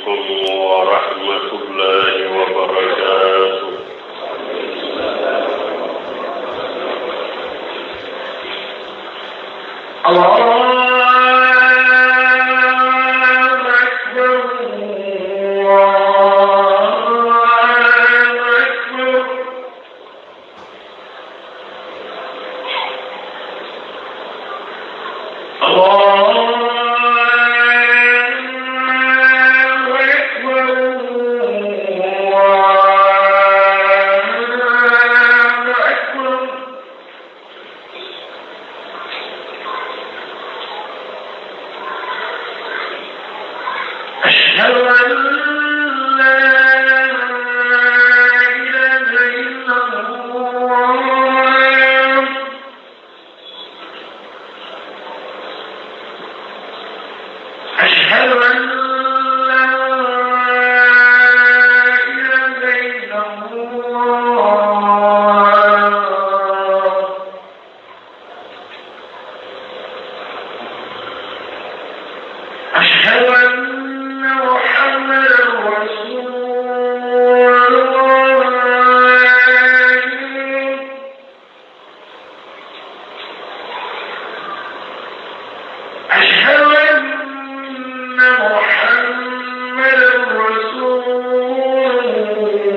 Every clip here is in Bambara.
عليكم ورحمة الله وبركاته. الله أكبر، الله أكبر. الله أكبر، الله أكبر. أشهد أن لا إله إلا الله. أشهد أن لا إله إلا الله. أشهد أن محمدا رسول الله. أشهد أن محمدا رسول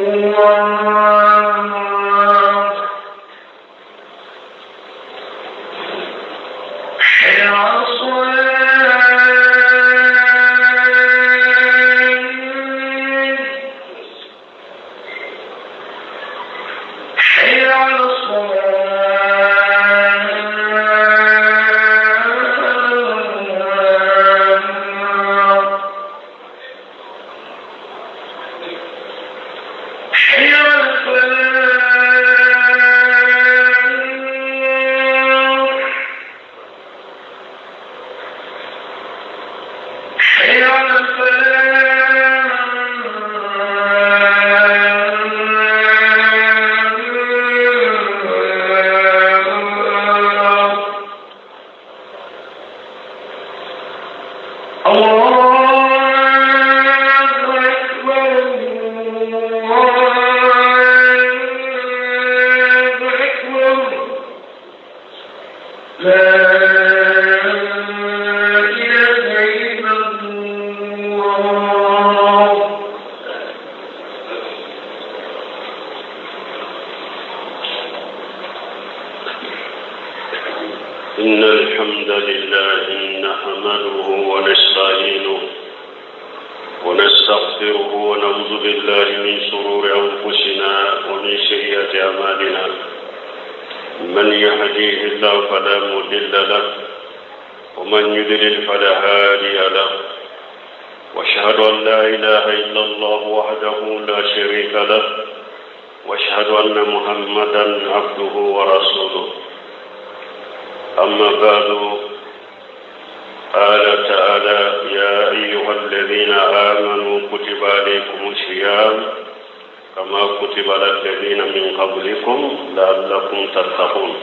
الله. حي على الصلاة، حي على الصلاة، حي على الفلاح، حي على الفلاح. الله أكبر، الله أكبر، لا إله إلا الله. إن الحمد لله نحمده ونستعينه ونستغفره ونعوذ بالله من شرور أنفسنا ومن سيئات أعمالنا. من يهديه الله فلا مضل له، ومن يضلل فلا هادي له. واشهد أن لا إله إلا الله وحده لا شريك له، واشهد أن محمدا عبده ورسوله. أما بعد، قال تعالى: يا أيها الذين آمنوا كتب عليكم الصيام كما كتب على الذين من قبلكم لعلكم تتقون.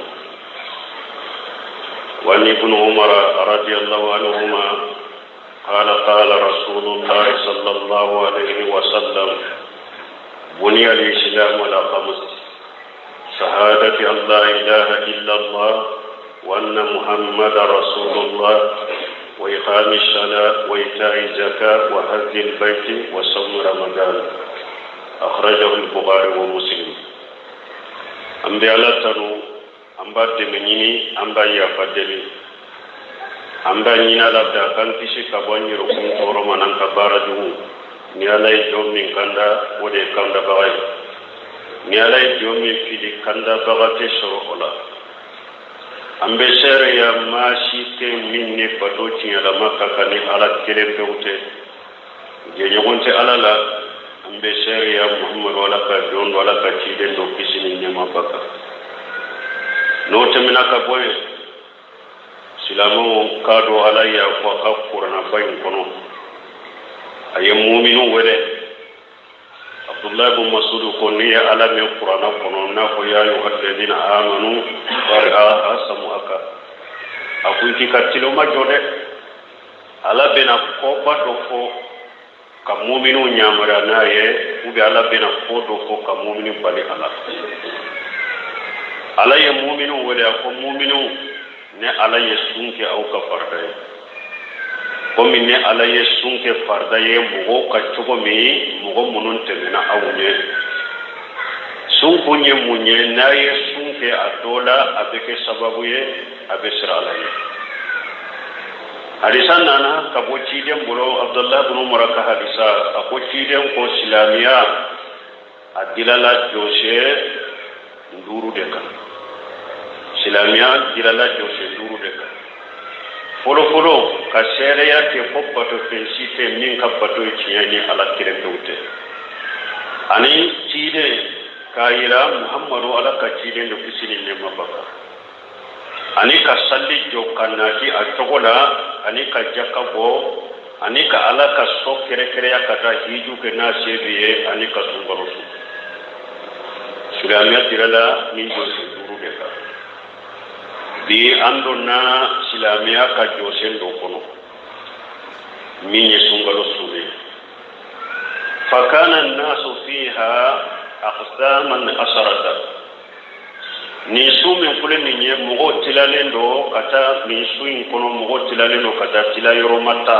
وعن ابن عمر رضي الله عنهما قال: قال رسول الله صلى الله عليه وسلم: بني الإسلام على خمس: شهادة أن لا إله إلا الله وأن محمد رسول الله، وإقام الصلاة، وإيتاء الزكاة، وحج البيت، وصوم رمضان. أخرجه البخاري ومسلم. An bɛ Ala tanu, an b'a dɛmɛ ɲini, an b'a yafa deli, an b'a ɲini Ala fɛ a k'an kisi ka bɔ an yɛrɛkun tɔɔrɔ ma n'an ka baara jugu. Ni Ala ye jɔn min kanda, o de ye kandabaga ye. Ni Ala ye jɔn min fili, kandabaga tɛ sɔrɔ o la. An bɛ seereya maa si tɛ min ni bato tiɲɛlama ka kan ni Ala kelen pewu tɛ, jɛɲɔgɔn tɛ Ala la. An bɛ seereya Muhamadu Ala ka jɔn don, Ala ka ciden don, kisi ni nɛɛma b'a kan. N'o tɛmɛna ka bɔ yen, silamɛw k'a dɔn Ala y'a fɔ a ka kuranaba in kɔnɔ, a ye muminu wele. Abdullahi bin Masudu ko n'i ye Ala mɛn kuranna kɔnɔ n'a fɔ ya ayuha alladhina amanu fari'a samu'aka, a ko i k'i ka tulo majɔ dɛ, Ala bɛna kɔba dɔ fɔ. Ka muminiw yamaruya n'a ye, ou bien Ala bɛna ko dɔ fɔ ka mumini bali a la. Ala ye muminiw wele, a ko: muminiw, ne Ala ye sun kɛ aw ka farida ye, komi ne Ala ye sun kɛ farida ye mɔgɔw ka cogo min, mɔgɔ minnu tɛmɛna aw ɲɛ. Sun kun ye mun ye? N'a ye sun kɛ a dɔ la, a bɛ kɛ sababu ye a bɛ siran Ala ɲɛ. Hadisa nana ka bɔ ciden bolo, Abdullah bin Umar ka hadisa. A ko ciden ko silamɛya a dilala jɔsen duuru de kan. Silamɛya dilala jɔsen duuru de kan. Fɔlɔfɔlɔ, ka seereya kɛ ko batofɛn si tɛ min ka bato ye tiɲɛ ni Ala kelen pewu tɛ, ani ciden k'a yira Muhammadu Ala ka ciden de, kisi ni nɛɛma b'a kan, ani ka sali jɔ ka nati a cogo la, ani ka jaka bɔ, ani ka Ala ka so kɛrɛkɛrɛya ka taa hiju kɛ n'a se b'i ye, ani ka sunkalo sun. Silamɛya dirala nin jɔsen duuru de kan. Bi an donna silamɛya ka jɔsen dɔ kɔnɔ min ye sunkalo sun ye. Fakana nasu fiha aqsaman asharata. Nin sun min filɛ nin ye, mɔgɔw tilalen don ka taa nin sun in kɔnɔ, mɔgɔw tilalen don ka taa tila yɔrɔma ta.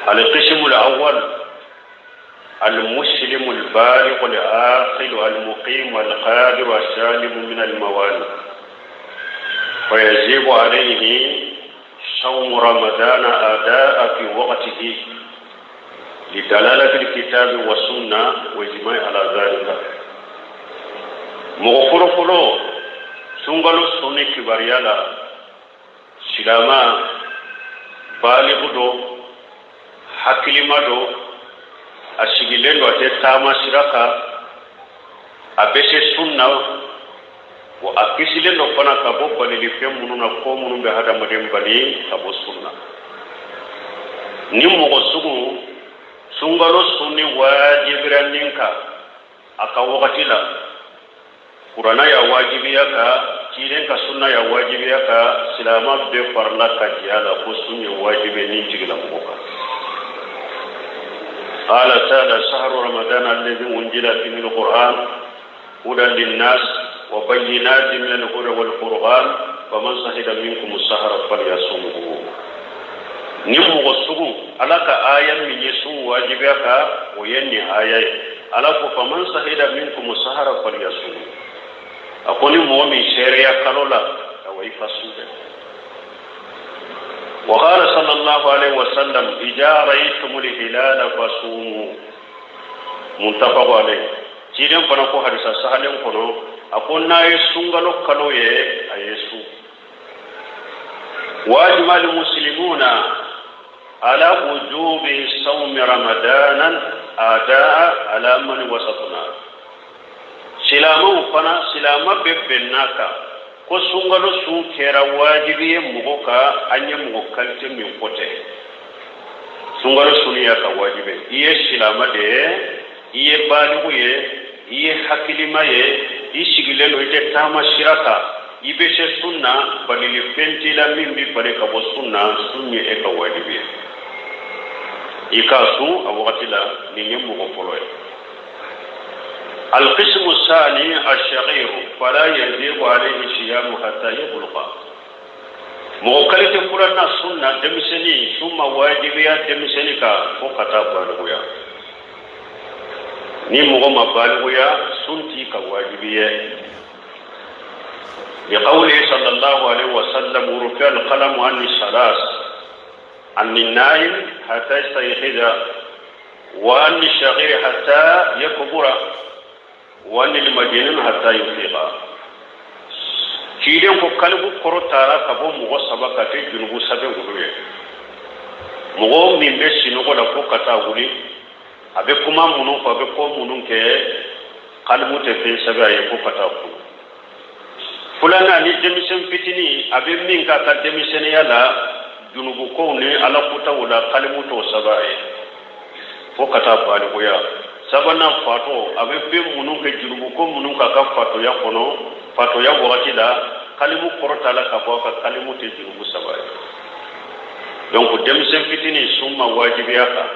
Alqismu alawwal: المسلم البالغ العاقل المقيم القادر السالم من الموانع، فيجب عليه صوم رمضان أداء في وقته لدلالة الكتاب والسنة وإجماع على ذلك. Mɔgɔ fɔlɔfɔlɔ sunkalo sunni kibaruya la, silama baliku do, hakilima do, a sigilen do, a tɛ taama sira kan, a bɛ se sun na wa a kisilen dɔ fana ka bɔ balilifɛn minnu na, ko minnu bɛ hadamaden bali ka bɔ sun na. Ni mɔgɔ sugu, sunkalo sunni wajibira nin kan a ka wagati la. Kuranna y'a wajibiya ka, ciden ka sunna y'a wajibiya ka, silama bɛɛ farila ka jɛ a la ko sun ye wajibi ni tigilamɔgɔ kan. قال تعالى: شهر رمضان الذي أنزل فيه القرآن هدى للناس وبينات من الهدى والفرقان، فمن شهد منكم الشهر فليصمه. Ni mɔgɔ sugu, Ala ka aya min ye sun wajibiya ka, o ye nin aya ye. Ala ko: faman sahida minkum sahara falyasum. A ko ni mɔgɔ min seereya kalo la, awa, i ka sun dɛ. وقال صلى الله عليه وسلم: إذا رأيتم الهلال فصوموا، متفق عليه. Ciden fana ko hadisa sahalen kɔnɔ, a ko n'a ye sunkalo kalo ye, a ye sun. وأجمع المسلمون على وجوب صوم رمضان أداء على من وسطنا. Silamɛw fana, silama bɛɛ bɛnna kan ko sunkalo sun kɛra wajibi ye mɔgɔ ka. An ye mɔgɔ qualité min fɔ tɛ, sunkalo sun y'a ka wajibi. I ye silama de ye, i ye baliku ye, i ye hakilima ye, i sigilen don, i tɛ taama sira kan, i bɛ se sun na, balili fɛn t'i la min bɛ bali ka bɔ sun na, sun ye e ka wajibi ye, i k'a sun a wagati la. Nin ye mɔgɔ fɔlɔ ye. القسم الثاني: الصغير، فلا يجب عليه الصيام حتى يبلغ. Mɔgɔ qualité filanan sun na, denmisɛnnin. Sun ma wajibiya denmisɛnnin kan fo ka taa balikuya. Ni mɔgɔ ma balikuya, sun t'i ka wajibi ye. لقوله صلى الله عليه وسلم: رفع القلم عن الثلاث، عن النائم حتى يستيقظ، وعن الصغير حتى يكبر، وعن المجنون حتى يفيق. Ciden ko kalibu kɔrɔ taara ka bɔ mɔgɔ saba ka tɛ junubu sɛbɛn olu ye. Mɔgɔ min bɛ sinɔgɔ la fo ka taa wuli, a bɛ kuma minnu fɔ, a bɛ ko minnu kɛ, kalimu tɛ fɛn sɛbɛn a ye fo ka taa kunu. Filanan, ni denmisɛn fitinin, a bɛ min k'a ka denmisɛnninya la, junubukow ni ala kotaw la, kalimu t'o sɛbɛn a ye fo ka taa balikuya. Sabanan, fatɔ, a bɛ fɛn minnu kɛ, junubuko minnu k'a ka fatoya kɔnɔ, fatoya wagati la, kalimu kɔrɔ t'a la ka bɔ a ka, kalimu tɛ junubu saba ye. Donc denmisɛn fitinin sun ma wajibiya kan,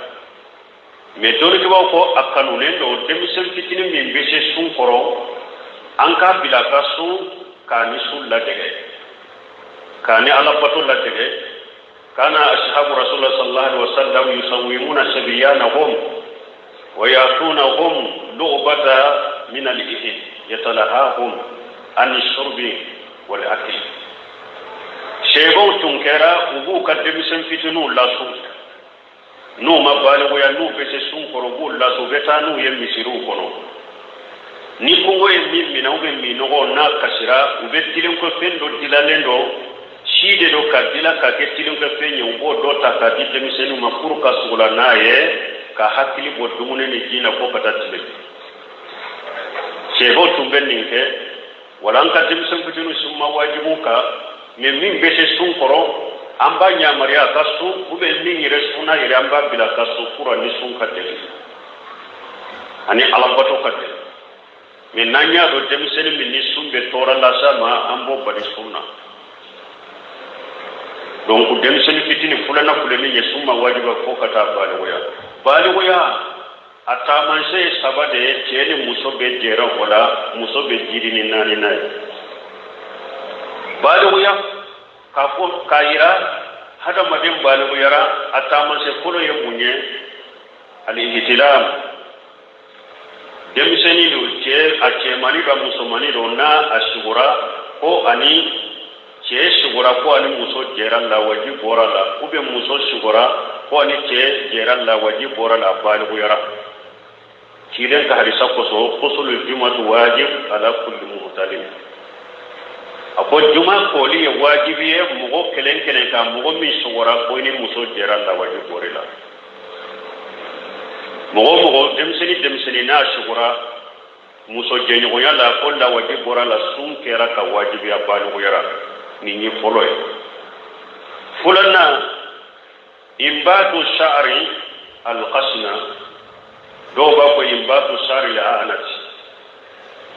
mais dɔnnikɛbaaw ko a kanunen don, denmisɛn fitinin min bɛ se sun kɔrɔ, an k'a bila ka sun k'a ni sun ladege, k'a ni alabato ladege. Kana ashabu rasulullah sallallahu alaihi wasallam yusawwimuna sibiyanahum wa yatunahum lu'bata min al-ihin yatalahahum an shurbi wal akli. Sɛbɛw tun kɛra u b'u ka denmisɛn fitininw lasun, n'u ma balikuya, n'u bɛ se sun kɔrɔ, u b'u lasun, u bɛ taa n'u ye misiriw kɔnɔ. Ni kɔngɔ ye min minɛ u bɛ minnɔgɔ n'a kasira, u bɛ tilenkɛfɛn dɔ dilalen dɔ si de don ka dilan ka kɛ tilenkɛfɛn ye, u b'o dɔ ta k'a di denmisɛnninw ma pour ka sugula n'a ye, ka hakili bɔ dumuni ni ji la fo ka taa tile. Sɛbɛw tun bɛ nin kɛ. Wala an ka denmisɛn fitininw sun ma wajibu kan, mais min bɛ se sun kɔrɔ, an b'a yamaruya a ka sun, ou bien min yɛrɛ sunna yɛrɛ, an b'a bila ka sun pour ni sun ka dege ani alabato ka dege. Mais n'an y'a dɔn denmisɛnnin min ni sun bɛ tɔɔrɔ las'a ma, an b'o bali sun na. Donc denmisɛnnin fitinin filanan filɛ min ye, sun ma wajiba fo ka taa balikuya. Balikuya a taamasiyɛn ye saba de ye: cɛ ni muso bɛ jɛra o la, muso bɛ jiri ni naani n'a ye. Balikuya k'a fɔ k'a yira hadamaden balikuyara, a taamasiyɛn fɔlɔ ye mun ye? Alihitilam. Denmisɛnnin don, cɛ a cɛmani don, musomani don, n'a a sugora ko ani cɛ sugora ko ani muso jɛra, lawaji bɔra la, ou bien muso sugora ko ani cɛ jɛra, lawaji bɔra la, a balikuyara. Ciden ka hadisa kosɔn, ghuslu jumatu wajib ala kulli muhtalim. A ko juma koli ye wajibi ye mɔgɔ kelen kelen kan, mɔgɔ min sugora ko ni muso jɛra, lawaji bɔra la. Mɔgɔ o mɔgɔ, denmisɛnnin denmisɛnnin, n'a sugora muso jɛɲɔgɔnya la ko lawaji bɔra la, sun kɛra ka wajibiya, balikuyara. Nin ye fɔlɔ ye. Filanan, inbatu sha'ri alqasna, dɔw b'a fɔ inbatu sha'ri al'anati,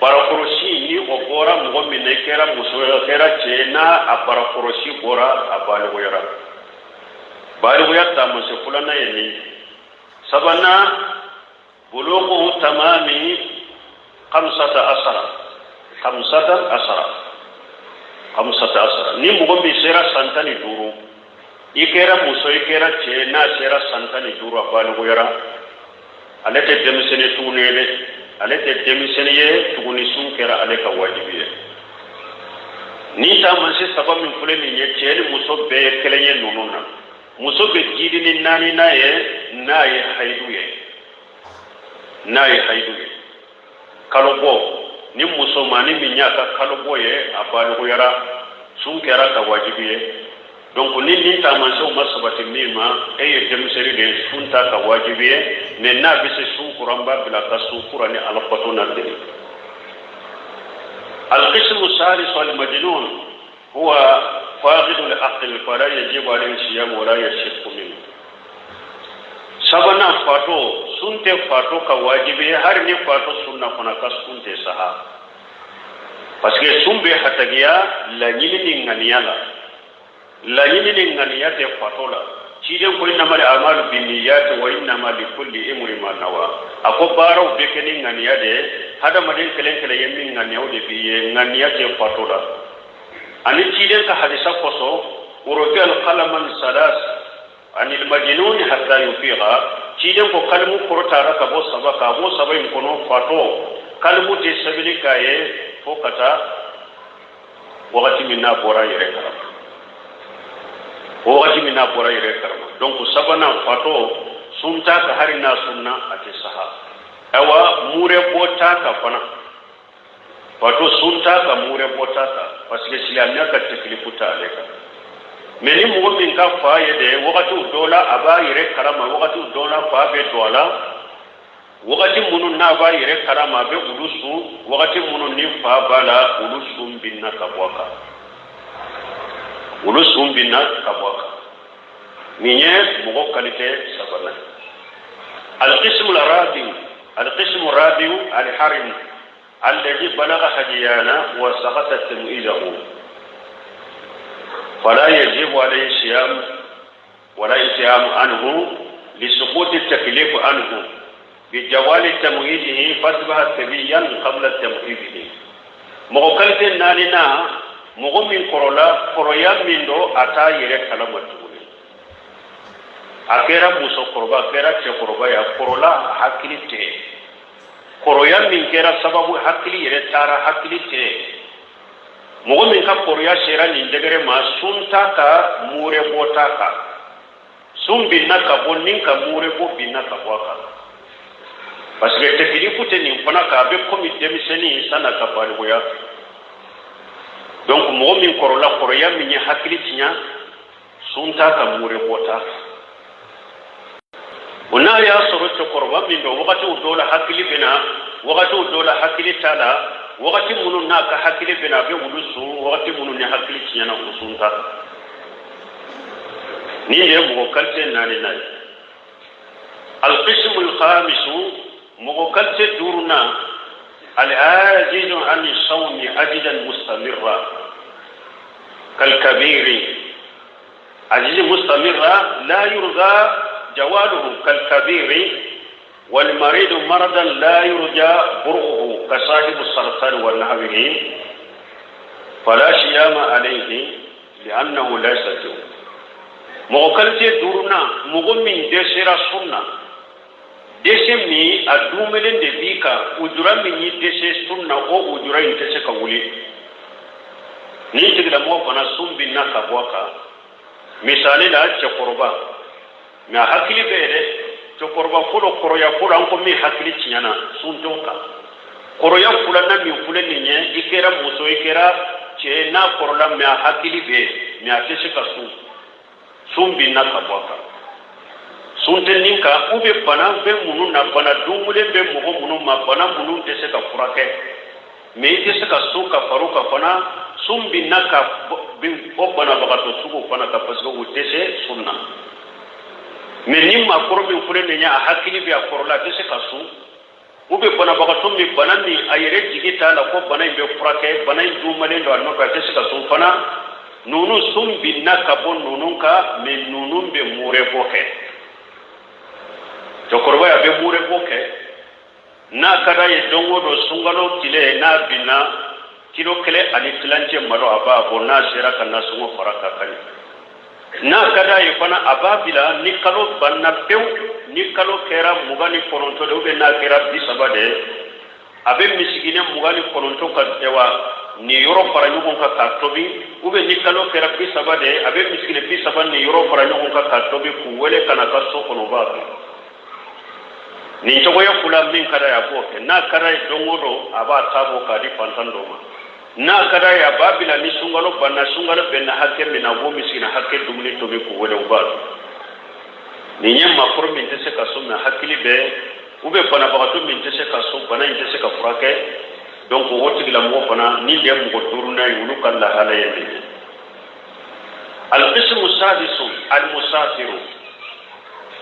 barakɔrɔsi ni o bɔra mɔgɔ min na, i kɛra muso ye, i kɛra cɛ ye, n'a a barakɔrɔsi bɔra, a balikuyara. Balikuya taamasiyɛn filanan ye nin ye. Sabanan, bulugu tamami khamsata asara, khamsata asara, khamsata asara. Ni mɔgɔ min sera san 15, i kɛra muso, i kɛra cɛ, n'a sera san 15, a balikuyara. Ale tɛ denmisɛnnin tuguni ye dɛ, ale tɛ denmisɛnnin ye tuguni, sun kɛra ale ka wajibi ye. Ni taamasiyɛn saba min filɛ nin ye, cɛ ni muso bɛɛ ye kelen ye ninnu na. Muso bɛ jidi ni naaninan ye n'a ye hayidu ye, n'a ye hayidu ye, kalobɔ. Ni musomannin min y'a ka kalobɔ ye, a balikuyara, sun kɛra ka wajibi ye. Donc ni nin taamasiyɛnw ma sabati min ma, e ye denmisɛnnin de ye, sun t'a ka wajibi ye. Mais n'a bɛ se sun kɔrɔ, an b'a bila ka sun pour ni alabato na deli. Alqismu salis, almajnun, huwa faqidu al-aql fala yajibu alayhi siyam wala yasihu minhu. Sabanan, fato. Sun tɛ fato ka wajibi ye, hali ni fato sunna fana ka sun tɛ saha, parce que sun bɛ hatagiya laɲini ni ŋaniya la. Laɲini ni ŋaniya tɛ fato la. Ciden ko innamal a'malu binniyati wa innama likulli imri ma nawa. A ko baaraw bɛ kɛ ni ŋaniya de ye, hadamaden kelen kelen ye min ŋaniya, o de b'i ye. Ŋaniya tɛ fato la. Ani ciden ka hadisa kosɔn, rufi alqalam an salas anil majnun hatta yufiqa. Ciden ko kalimu kɔrɔtara ka bɔ saba ka bɔ saba in kɔnɔ, fatɔ kalimu tɛ sɛbɛnni k'a ye fo ka taa wagati min n'a bɔra yɛrɛ kalama, wagati min n'a bɔra yɛrɛ kalama. Donc sabanan, fatɔ sun t'a kan, hali n'a sunna a tɛ saha. Ayiwa, murɛ bɔ t'a kan fana. Fatɔ sun t'a kan, murɛ bɔ t'a kan, parce que silamɛya ka tekilifu t'ale kan. Mais ni mɔgɔ min ka fa ye de, wagatiw dɔ la a b'a yɛrɛ kalama, wagatiw dɔ la fa bɛ don a la, wagati minnu n'a b'a yɛrɛ kalama, a bɛ olu sun. Wagati minnu ni fa b'a la, olu sun binna ka bɔ a kan, olu sun binna ka bɔ a kan. Nin ye mɔgɔ qualité sabanan. Alqismu rabi, alqismu rabiu, alharim alladhi balagha hadiyana wa saqata tamyizahu fala yajibu alayhi siyam. صيام عنه لسقوط التكليف عنه بزوال تمييزه فأصبح صبيا قبل تمييزه. Mɔgɔ qualité naaninan, mɔgɔ min kɔrɔla, kɔrɔya min don a t'a yɛrɛ kalama tuguni, a kɛra musokɔrɔba, a kɛra cɛkɔrɔba ye, a kɔrɔla, hakili tɛ. Kɔrɔya min kɛra sababu hakili yɛrɛ taara, hakili tɛ. Mɔgɔ min ka kɔrɔya sera nin degré ma, sun t'a kan, muure bɔ t'a kan. Sun binna ka bɔ nin kan, muure bɔ binna ka bɔ a kan, parce que tekilifu tɛ nin fana kan. A bɛ komi denmisɛnnin san'a ka balikuya. Donc mɔgɔ min kɔrɔla, kɔrɔya min ye hakili tiɲɛ, sun t'a kan, muure bɔ t'a kan. O n'a y'a sɔrɔ cɛkɔrɔba min don, wagatiw dɔw la hakili bɛ na, wagatiw dɔw la hakili t'a la. Wagati minnu n'a ka hakili bɛ na, a bɛ wulu sun. Wagati minnu ni hakili tiɲɛna, o sun t'a kan. Nin de ye mɔgɔ qualité naaninan ye. القسم الخامس, mɔgɔ qualité duurunan, العاجز عن الصوم عجزا مستمرا كالكبير، عجز مستمرا لا يرجى زواله كالكبير، والمريض مرضا لا يرجى برؤه كصاحب السرطان ونحوه، فلا صيام عليه لأنه لا يستطيع. Mɔgɔ qualité duurunan, mɔgɔ min dɛsɛra sun na, dɛsɛ min a dumelen de b'i kan, ujura min y'i dɛsɛ sun na, o ujura in tɛ se ka wuli, nin tigilamɔgɔ fana sun binna ka bɔ a kan. Misali la, cɛkɔrɔba, mɛ a hakili bɛ yen dɛ. Cɛkɔrɔba fɔlɔ, kɔrɔya fɔlɔ, an ko min hakili tiɲɛna, sun t'o kan. Kɔrɔya filanan min filɛ nin ye, i kɛra muso, i kɛra cɛ, n'a kɔrɔla mɛ a hakili bɛ yen, mɛ a tɛ se ka sun, sun binna ka bɔ a kan, sun tɛ nin kan. U bɛ bana bɛ minnu na, bana dungulen bɛ mɔgɔ minnu ma, bana minnu tɛ se ka furakɛ, mɛ i tɛ se ka sun ka far'o kan fana, sun binna ka bɔ banabagatɔ sugu fana kan, parce que u tɛ se sun na. Mɛ ni maakɔrɔ min filɛ nin ye, a hakili bɛ, a kɔrɔla, a tɛ se ka sun, u bɛ banabagatɔ min, bana min a yɛrɛ jigi t'a la ko bana in bɛ furakɛ, bana in dumalen don a nɔfɛ, a tɛ se ka sun fana, ninnu sun binna ka bɔ ninnu kan. Mɛ ninnu bɛ muure bɔ kɛ. Cɛkɔrɔba a bɛ muure bɔ kɛ. N'a ka d'a ye, don o don sunkalo tile n'a binna, kilo 1 1/4 malo a b'a bɔ. N'a sera ka nasɔngɔ fara ka ka ɲi. N'a ka d'a ye fana, a b'a bila ni kalo banna pewu, ni kalo kɛra 29 de, ou bien n'a kɛra 30 de, a bɛ misiginɛ 29 ka wa nin yɔrɔ fara ɲɔgɔn kan k'a tobi, ou bien ni kalo kɛra 30 de, a bɛ misiginɛ 30 nin yɔrɔ fara ɲɔgɔn kan k'a tobi, k'u wele ka na ka so kɔnɔ, u b'a dun. Nin cogoya fila min ka d'a ye, a b'o kɛ. N'a ka d'a ye, don o don a b'a ta bɔ k'a di fantan dɔ ma. N'a ka d'a ye, a b'a bila ni sunkalo banna, sunkalo bɛnna hakɛ min na, a b'o misikina hakɛ dumuni tobi k'u wele, u b'a dun. Nin ye maakɔrɔ min tɛ se ka sun, mɛ hakili bɛ, u bɛ banabagatɔ min tɛ se ka sun, bana in tɛ se ka furakɛ. Donc o tigilamɔgɔ fana, ni de ye mɔgɔ duurunan ye, olu ka lahala ye nin ye. القسم السادس، المسافر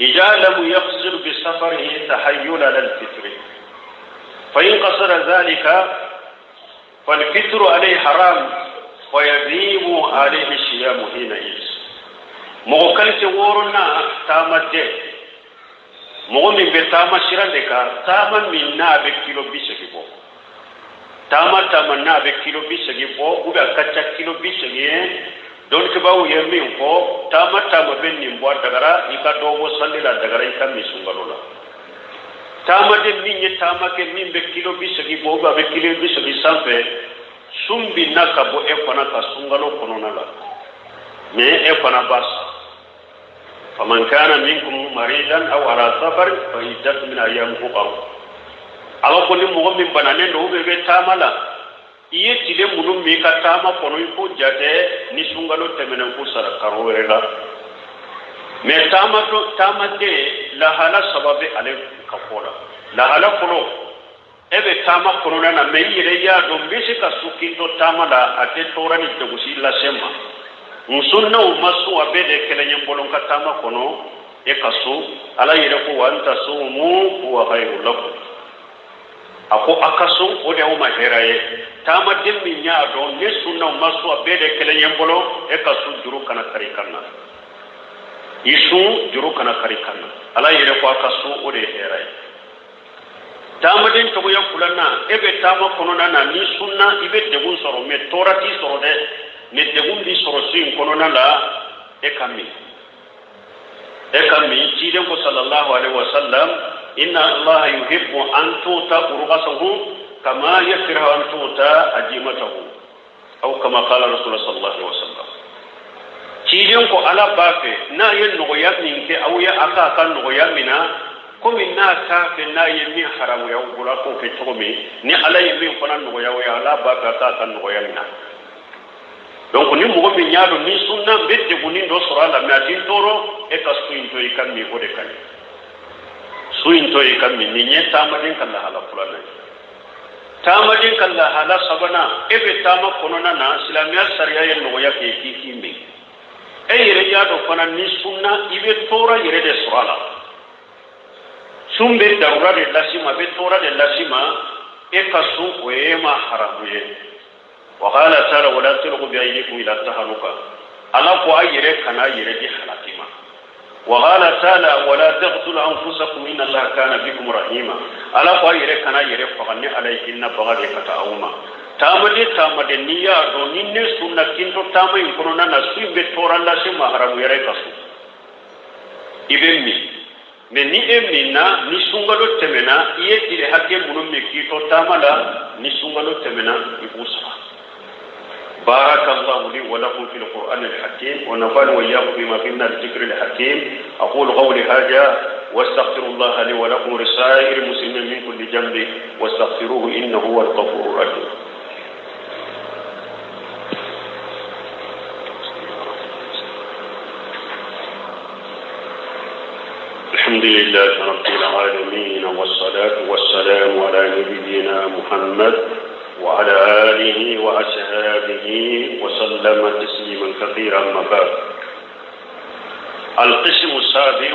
إذا لم يقصد بسفره تحيل على الفطر، فإن قصد ذلك فالفطر عليه حرام ويجب عليه الصيام حينئذ. Mɔgɔ qualité wɔɔrɔnan, taamaden, mɔgɔ min bɛ taama sira de kan, taama min n'a bɛ kilo 80 bɔ, taama taama n'a bɛ kilo 80 bɔ, ou bien a ka ca kilo 80 ye, dɔnnikɛbaaw ye min fɔ, taama taama bɛ nin bɔ, a dagara i ka dɔ bɔ sali la, a dagara i ka min sunkalo la. Taamaden min ye taama kɛ min bɛ kilo 80 bɔ, ou bien a bɛ kilo 80 sanfɛ, sun binna ka bɔ e fana ka sunkalo kɔnɔna la, mɛ e fana b'a sa. فمن كان منكم مريضا أو على سفر فعدة من أيام أخر. Ala ko ni mɔgɔ min bananen don, ou bien bɛ taama la, i ye tile minnu min ka taama kɔnɔ, i k'o jate ni sunkalo tɛmɛnen ko sara karo wɛrɛ la. Mɛ taama taamaden, lahala saba bɛ ale ka fɔ la. Lahala fɔlɔ, e bɛ taama kɔnɔna na, mɛ i yɛrɛ y'a dɔn n bɛ se ka so k'i to taama la, a tɛ tɔɔrɔ ni jagosi lase n ma. Muso n'aw ma sun, a bɛɛ de kɛlɛ ɲɛ bolo ka taama kɔnɔ, e ka so. Ala yɛrɛ ko وأن تصوموا هو خير لكم. A ko a ka sun, o de y'aw ma hɛrɛ ye. Taamaden min y'a dɔn ne sun n'aw ma sun, a bɛɛ de kɛlɛ ɲɛ bolo, e ka sun, juru kana kari kan na. I sun, juru kana kari kan na. Ala yɛrɛ ko a ka sun, o de ye hɛrɛ ye. Taamaden cogoya filanan, e bɛ taama kɔnɔna na, n'i sunna i bɛ degun sɔrɔ, mais tɔɔrɔ t'i sɔrɔ dɛ, mais degun b'i sɔrɔ sun in kɔnɔna la, e ka min, e ka min. Ciden ko sallallahu alaihi wa sallam, inna allaha yuhibbu an tuta urghasahu kama yakrahu an tuta ajimatahu, aw kama qala rasulullah sallallahu alaihi wa sallam. Ciden ko Ala b'a fɛ n'a ye nɔgɔya min kɛ aw ye, a k'a ka nɔgɔya min na, komi n'a t'a fɛ n'a ye min haramuya aw bolo a k'o kɛ cogo min, ni Ala ye min fana nɔgɔya aw ye, Ala b'a fɛ a k'a ka nɔgɔya min na. Donc ni mɔgɔ min y'a dɔn ni sunna n bɛ degunnin dɔ sɔrɔ a la, mais a t'i tɔɔrɔ, e ka sun in to i ka min, o de ka ɲi. Sun in to i ka min. Nin ye taamaden ka lahala filanan ye. Taamaden ka lahala sabanan, e bɛ taama kɔnɔna na, silamɛya sariya ye nɔgɔya kɛ k'i k'i min. E yɛrɛ y'a dɔn fana ni sunna i bɛ tɔɔrɔ yɛrɛ de sɔrɔ a la, sun bɛ darura de las'i ma, a bɛ tɔɔrɔ de las'i ma, e ka sun, o ye e ma haramu ye. Wa qala ta'ala wala tulqu bi aydikum ila tahaluka, Ala ko a yɛrɛ kana yɛrɛ di halaki ma. Wa qala ta'ala wala taqtulu anfusakum inna Allaha kana bikum rahima, Ala ko a yɛrɛ kana yɛrɛ faga, ni Ala ye hinɛ baga de ka taa aw ma. Taamaden, taamaden, n'i y'a dɔn ni ne sunna k'i to taama in kɔnɔna na, sun in bɛ tɔɔrɔ lase ma, haramu yɛrɛ ka sun, i bɛ min. Mais ni e minna, ni sunkalo tɛmɛna, i ye tile hakɛ minnu min k'i to taama la, ni sunkalo tɛmɛna, i b'u sara. بارك الله لي ولكم في القرآن الحكيم ونفعني وإياكم بما فيه من الذكر الحكيم. أقول قولي هذا واستغفر الله لي ولكم ولسائر المسلمين من كل ذنب واستغفروه إنه هو الغفور الرحيم. الحمد لله رب العالمين، والصلاة والسلام على نبينا محمد وعلى آله وأصحابه وسلم تسليما كثيرا. أما بعد، القسم السابع: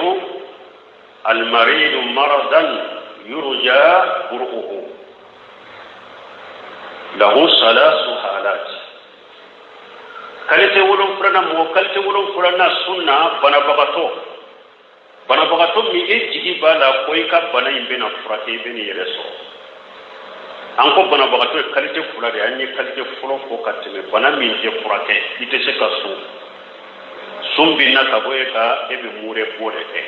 المريض مرضا يرجى برؤه، له ثلاث حالات. Qualité wolonfilanan, mɔgɔ qualité wolonfilanan sunna, banabagatɔ. Banabagatɔ min e jigi b'a la ko i ka bana in bɛna furakɛ, i bɛ n'i yɛrɛ sɔrɔ. An ko banabagatɔ ye qualité fila de ye. An ye qualité fɔlɔ fɔ ka tɛmɛ, bana min tɛ furakɛ, i tɛ se ka sun, sun bɛ na ka bɔ e ka, e bɛ mure bɔ de kɛ.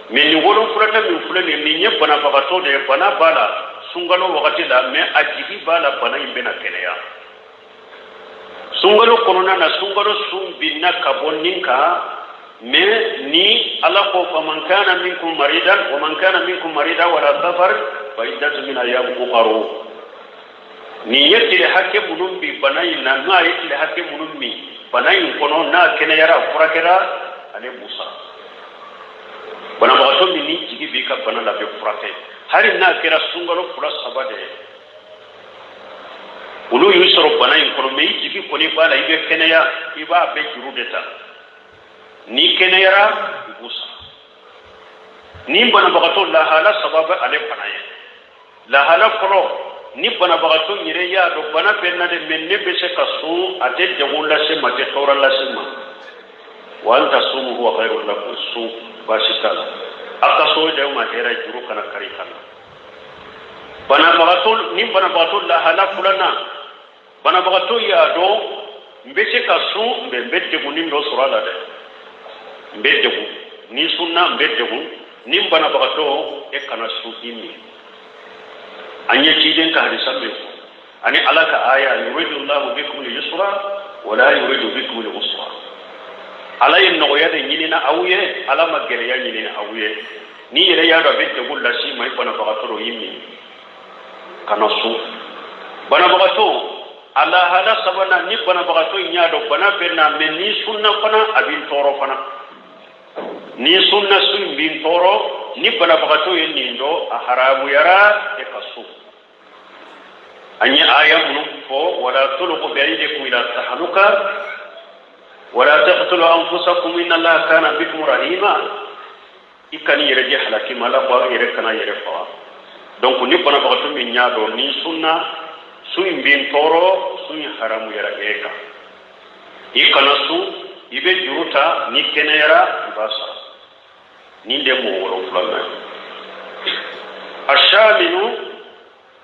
Mais nin wolonfilanan min filɛ nin, nin ye banabagatɔ de ye, bana b'a la sunkalo wagati la, mais a jigi b'a la bana in bɛna kɛnɛya sunkalo kɔnɔna na. Sunkalo sun binna ka bɔ nin kan, mais ni Ala ko faman kana minkum maridan wa man kana minkum marida wala safar fa iddatu min ayyam ukhra, nin ye tile hakɛ minnu bi bana in na, n'a ye tile hakɛ minnu min bana in kɔnɔ, n'a kɛnɛyara, a furakɛra, ale b'u sara. Banabagatɔ min ni jigi b'i ka bana la bɛ furakɛ, hali n'a kɛra sunkalo fila saba de ye olu y'u sɔrɔ bana in kɔnɔ, mais i jigi kɔni b'a la i bɛ kɛnɛya, i b'a bɛɛ juru de ta, n'i kɛnɛyara i b'u sara. Ni banabagatɔ lahala saba bɛ ale fana ye. Lahala fɔlɔ, ni banabagatɔ yɛrɛ y'a dɔn bana bɛ na dɛ, mais ne bɛ se ka sun, a tɛ degun lase ma, a tɛ tɔɔrɔ lase ma, wa an tasumu huwa khairun lakum, sun baasi t'a la, a ka so de ma hɛrɛ, juru kana kari ka na. Banabagatɔ ni banabagatɔ lahala filanan, banabagatɔ y'a dɔn n bɛ se ka sun, mais n bɛ degunnin dɔ sɔrɔ a la dɛ, n bɛ degun ni sunna, n bɛ degun. Ni banabagatɔ, e kana sun, i min. An ye ciden ka hadisa min fɔ ani Ala ka aya yuridu llahu bikum yusra wala yuridu bikum usra, Ala ye nɔgɔya de ɲinina aw ye, Ala ma gɛlɛya ɲinina aw ye. N'i yɛrɛ y'a dɔn a bɛ degun las'i ma, i banabagatɔ dɔ, i min, kana sun. Banabagatɔ a lahala sabanan, ni banabagatɔ in y'a dɔn bana bɛ na, mais ni sunna fana a b'i tɔɔrɔ fana, ni sunna sun in b'i tɔɔrɔ, ni banabagatɔ ye nin dɔn, a haramuyara e ka sun. An ye aya minnu fɔ, wala tulqu bi aydikum ila tahaluka wala taqtulu anfusakum inna Allaha kana bikum rahima, i kan'i yɛrɛ di halaki ma, Ala ko a yɛrɛ kana yɛrɛ faga. Donc ni banabagatɔ min y'a dɔn ni sunna sun in b'i tɔɔrɔ, sun in haramuyara e kan, i kana sun, i bɛ juru ta, ni kɛnɛyara i b'a sara. Nin de mɔgɔ wolonfila ye. Asaminu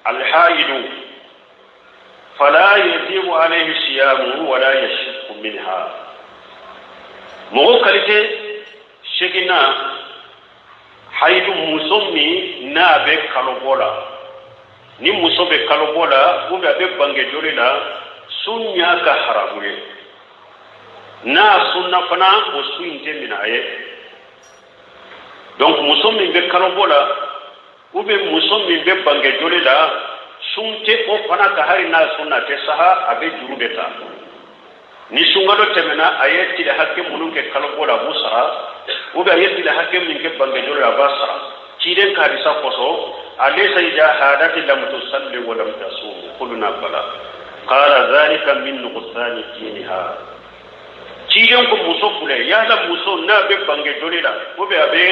alhaidu fala yajibu alayhi siyamu wala yashukku minha. Mɔgɔ qualité seginna, hayidu, muso min n'a bɛ kalobɔ la. Ni muso bɛ kalobɔ la ou bien a bɛ bange joli la, sun y'a ka haramu ye. N'a sunna fana, o sun in tɛ minɛ a ye. Donc muso min bɛ kalobɔ la ou bien muso min bɛ bange joli la, sun tɛ o fana ka. Hali n'a sunna, a tɛ saha, a bɛ juru de ta. Ni sunkalo tɛmɛna, a ye tile hakɛ minnu kɛ kalobɔ la, a b'u sara, ou bien a ye tile hakɛ min kɛ bange joli la, a b'a sara. Ciden ka hadisa kosɔn: alaysa idha hadati lam tusalli wa lam tasum? Qulna bala. Qala dhalika min nuqsani diniha. Ciden ko muso filɛ, yala muso n'a bɛ bange joli la ou bien a bɛ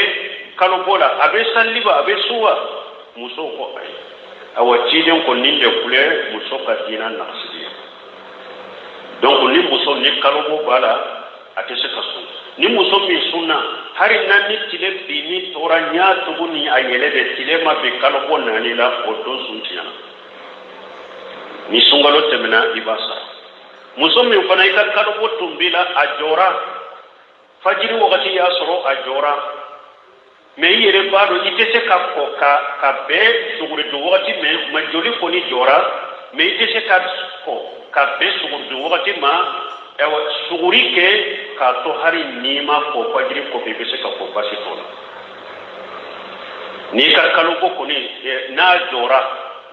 kalobɔ la, a bɛ salli ba, a bɛ sun wa? Muso ko ayi. Awa, ciden ko nin de filɛ muso ka diina nagasili ye. Donc ni muso ni kalobɔ b'a la, a tɛ se ka sun. Ni muso min sunna, hali na ni tile binni tora ɲa tugu ni a yɛlɛ de, tile ma bin kalobɔ naani la, o don sun tiɲɛna. Ni sunkalo tɛmɛna, i b'a sara. Muso min fana i ka kalobɔ tun b'i la, a jɔra fajiri wagati y'a sɔrɔ a jɔra, mais i yɛrɛ b'a dɔn i tɛ se ka kɔ ka bɛn suguri dun wagati mɛ ma, joli kɔni jɔra, mais i tɛ se ka kɔ ka bɛn suguri dun wagati ma. Ayiwa, suguri kɛ k'a to, hali n'i ma kɔ fajiri kɔfɛ, i bɛ se ka kɔ, basi t'o la. N'i ka kalobɔ kɔni n'a jɔra,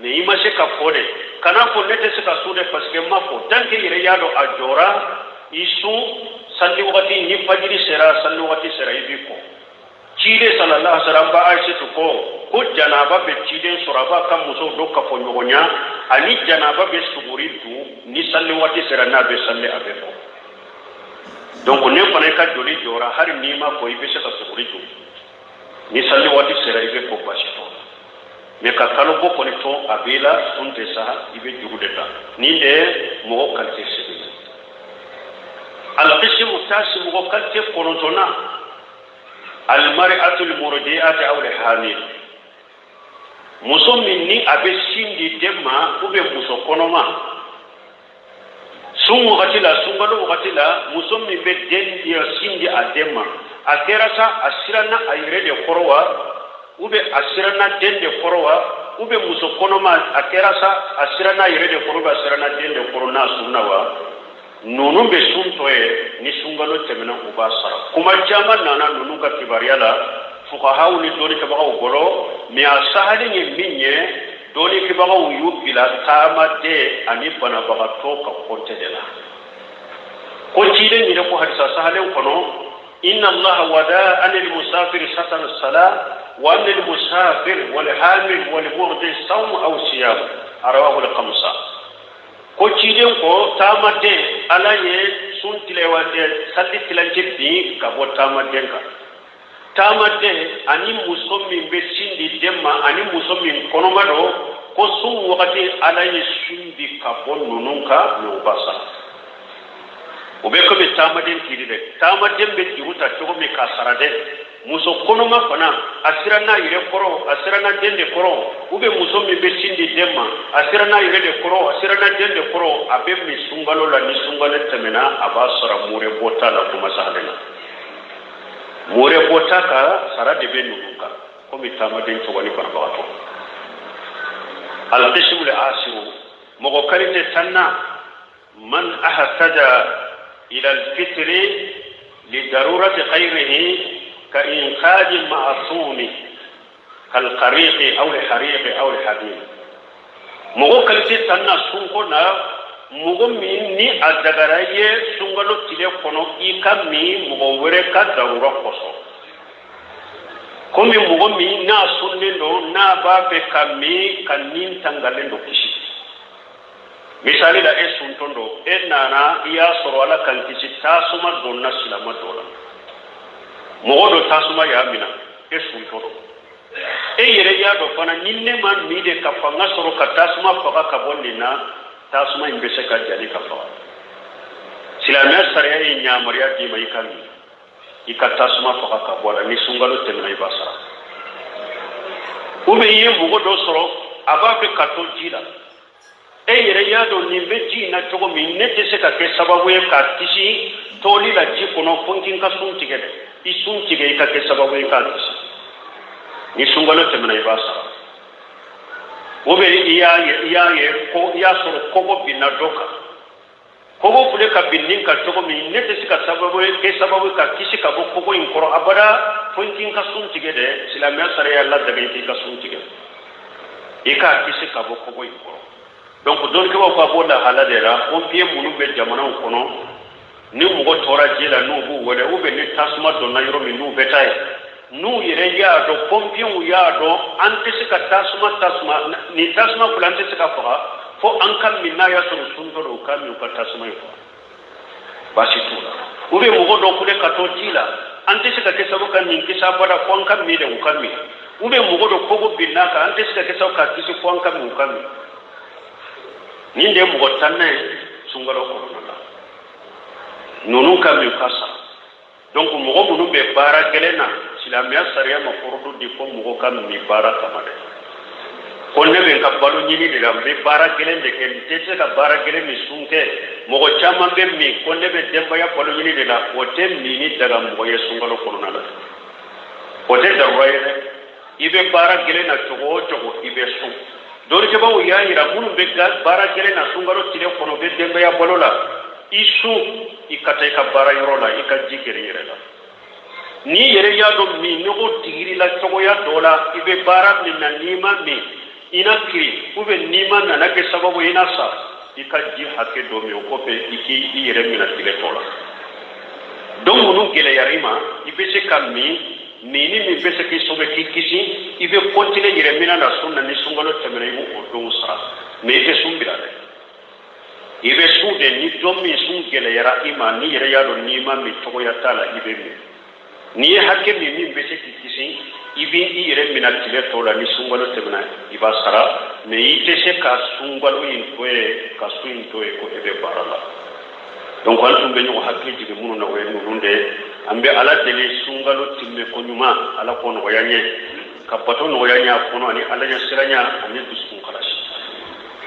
mais i ma se ka kɔ dɛ, kana fɔ ne tɛ se ka sun dɛ parce que n ma kɔ. Tant que i yɛrɛ y'a dɔn a jɔra, i sun salli wagati. Ni fajiri sera, salli wagati sera, i b'i kɔ. Ciden sallallahu alaihi wasallam ba Aisatu ko janaba bɛ ciden sɔrɔ, a b'a ka musow dɔ kafo ɲɔgɔnya, ani janaba bɛ suguri dun. Ni salli waati sera, n'a bɛ salli, a bɛ bɔ. Donc ne fana, i ka joli jɔra, hali n'i ma kɔ, i bɛ se ka suguri dun. Ni salli waati sera, i bɛ kɔ, basi t'o la. Mais ka kalo bɔ kɔni to a b'i la, sun tɛ sa, i bɛ juru de ta. Nin de mɔgɔ qualité segin. Alqisimu tasi, mɔgɔ qualité kɔnɔntɔnna, almar'atul murdi'ati aw hamil, muso min ni a bɛ sin di den ma ou bien muso kɔnɔma. Sun wagati la, sunkalo wagati la, muso min bɛ den sin di a den ma, a kɛra sa a siranna a yɛrɛ de kɔrɔ wa, ou bien a siranna den de kɔrɔ wa, ou bien muso kɔnɔma, a kɛra sa a siranna a yɛrɛ de kɔrɔ, ou bien a siranna den de kɔrɔ, n'a sunna wa, ninnu bɛ sun tɔ ye. Ni sunkalo tɛmɛna, u b'a sara. Kuma caman nana ninnu ka kibaruya la fukahaw ni dɔnnikɛbagaw bolo, mais a sahalen ye min ye, dɔnnikɛbagaw y'u bila taamaden ani banabagatɔ ka kɔnte de la. Ko ciden yɛrɛ ko hadisa sahalen kɔnɔ: inna allaha wada anil musafir satan sala wa anil musafir wal hamil wal murdi sawm aw siyam. Rawahu al khamsa. Ko ciden ko taamaden, Ala ye sun tilewa salli tilancɛ bin ka bɔ taamaden kan. Taamaden ani muso min bɛ sin di den ma ani muso min kɔnɔma don, ko sun wagati, Ala ye sun di ka bɔ ninnu kan, mais u b'a sara. O bɛ komi taamaden kiri dɛ. Taamaden bɛ juru ta cogo min k'a sara dɛ, muso kɔnɔma fana, a siranna a yɛrɛ kɔrɔ, a siranna den de kɔrɔ, ou bien muso min bɛ sin di den ma, a siranna a yɛrɛ de kɔrɔ, a siranna den de kɔrɔ, a bɛ min sunkalo la. Ni sunkalo tɛmɛna, a b'a sara. Mure bɔta la, kuma sahalen na, mure bɔta ka sara de bɛ ninnu kan, komi taamaden cogo ni banabagatɔ. Alqismu asiru, mɔgɔ qualité tanna, man ahtaja ila alfitri lidarurati ghayrihi ka inqadi ma'sumi kalqariqi aw lihariqi aw lihadid. Mɔgɔ qualité tanna sunko na, mɔgɔ min ni a dagara ye sunkalo tile kɔnɔ i ka min mɔgɔ wɛrɛ ka darura kosɔn, komi mɔgɔ min n'a sunnen don, n'a b'a fɛ ka min ka nin tangalen don kisi. Misali la, e suntɔn don, e nana i y'a sɔrɔ, Ala kan kisi, tasuma donna silama dɔ la, mɔgɔ dɔ tasuma y'a minɛ, e suntɔ don. E yɛrɛ y'a dɔn fana, ni ne ma min de ka fanga sɔrɔ ka tasuma faga ka bɔ nin na, tasuma in bɛ se ka jali ka faga. Silamɛya sariya ye yamaruya d'i ma i ka min. I ka tasuma faga ka bɔ a la, ni sunkalo tɛmɛna i b'a sara. Ou bien i ye mɔgɔ dɔ sɔrɔ, a b'a fɛ ka to ji la, e yɛrɛ y'a dɔn nin bɛ ji in na cogo min, ne tɛ se ka kɛ sababu ye k'a kisi tɔli la ji kɔnɔ, fo n k'i ka sun tigɛ dɛ. I sun tigɛ, i ka kɛ sababu ye k'a kisi. Ni sunkalo tɛmɛna, i b'a sara. Ou bien i y'a ye ko i y'a sɔrɔ kogo binna dɔ kan, kogo filɛ ka bin nin kan cogo min, ne tɛ se ka sababu ye kɛ sababu ye ka kisi ka bɔ kogo in kɔrɔ abada, fo n k'i ka sun tigɛ dɛ. Silamɛya sariya ladaga i k'i ka sun tigɛ, i k'a kisi ka bɔ kogo in kɔrɔ. Donc dɔnnikɛbaw ka bɔ lahala de la, pompier minnu bɛ jamanaw kɔnɔ, ni mɔgɔ tora ji la, n'u b'u wele, ou bien ni tasuma donna yɔrɔ min, n'u bɛ taa yen, n'u yɛrɛ y'a dɔn, pompiers y'a dɔn, an tɛ se ka tasuma ni tasuma filɛ, an tɛ se ka faga fo an ka min. N'a y'a sɔrɔ suntɔ don, u ka min, u ka tasuma in faga, baasi t'u la. Ou bien mɔgɔ dɔ filɛ ka to ji la, an tɛ se ka kɛ sababu ka nin kisi abada, fo an ka min de, u ka min. Ou bien mɔgɔ dɔ kogo binna kan, an tɛ se ka kɛ sababu ka kisi, fo an ka min, u ka min. Nin de ye mɔgɔ tannan ye sunkalo kɔnɔna la, ninnu ka min, ka sa. Donc mɔgɔ minnu bɛ baara gɛlɛn na, silamɛya sariya ma forodo di ko mɔgɔ ka min baara kama dɛ. Ko ne bɛ n ka balo ɲini de la, n bɛ baara gɛlɛn de kɛ, n tɛ se ka baara gɛlɛn min sun kɛ. Mɔgɔ caman bɛ min ko ne bɛ denbaya balo ɲini de la, o tɛ min daga mɔgɔ ye sunkalo kɔnɔna la, o tɛ darura ye dɛ. I bɛ baara gɛlɛn na cogo o cogo, i bɛ sun. Dɔnnikɛbaaw y'a yira, minnu bɛ baara gɛlɛn na sunkalo tile kɔnɔ, u bɛ denbaya balo la, i sun, i ka taa i ka baara yɔrɔ la, i ka ji gɛrɛ i yɛrɛ la. N'i yɛrɛ y'a dɔn min nɔgɔ digir'i la cogoya dɔ la, i bɛ baara min na, n'i ma min, i na kiri, ou bien n'i ma nana kɛ sababu ye i na sa, i ka ji hakɛ dɔ min, o kɔfɛ i k'i i yɛrɛ minɛ tile tɔ la. Donc minnu gɛlɛyara i ma, i bɛ se ka min, minni min bɛ se k'i sauver, k'i kisi, i bɛ continuer yɛrɛ minɛ na sun na. Ni sunkalo tɛmɛna, i b'o don sara, mais i tɛ sun bila dɛ, i bɛ sun de. Ni don min sun gɛlɛyara i ma, n'i yɛrɛ y'a dɔn n'i ma min, cogoya t'a la, i bɛ min. N'i ye hakɛ min min bɛ se k'i kisi, i bɛ i yɛrɛ minɛ tile tɔw la. Ni sunkalo tɛmɛna, i b'a sara, mais i tɛ se ka sunkalo in to yen, ka sun in to yen ko e bɛ baara la. Donc an tun bɛ ɲɔgɔn hakili jigin minnu na, o ye ninnu de ye. An bɛ Ala deli, sunkalo timmɛ ko ɲuman, Ala k'o nɔgɔya n ye, ka bato nɔgɔya n ye a kɔnɔ, ani Ala ɲɛ siranya ani dusukun kalasi.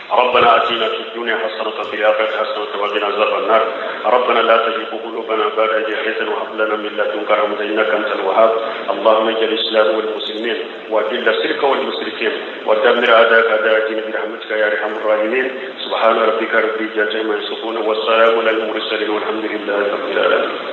ربنا اتنا في الدنيا حسنه وفي الاخره حسنه وقنا عذاب النار. ربنا لا تزغ قلوبنا بعد إذ هديتنا وهب لنا من لدنك رحمه انك انت الوهاب. اللهم اجعل الاسلام والمسلمين، واذل الشرك والمشركين، ودمر اعداءك اعداء الدين برحمتك يا ارحم الراحمين. سبحان ربك رب العزه عما يصفون، والسلام على المرسلين، والحمد لله رب العالمين.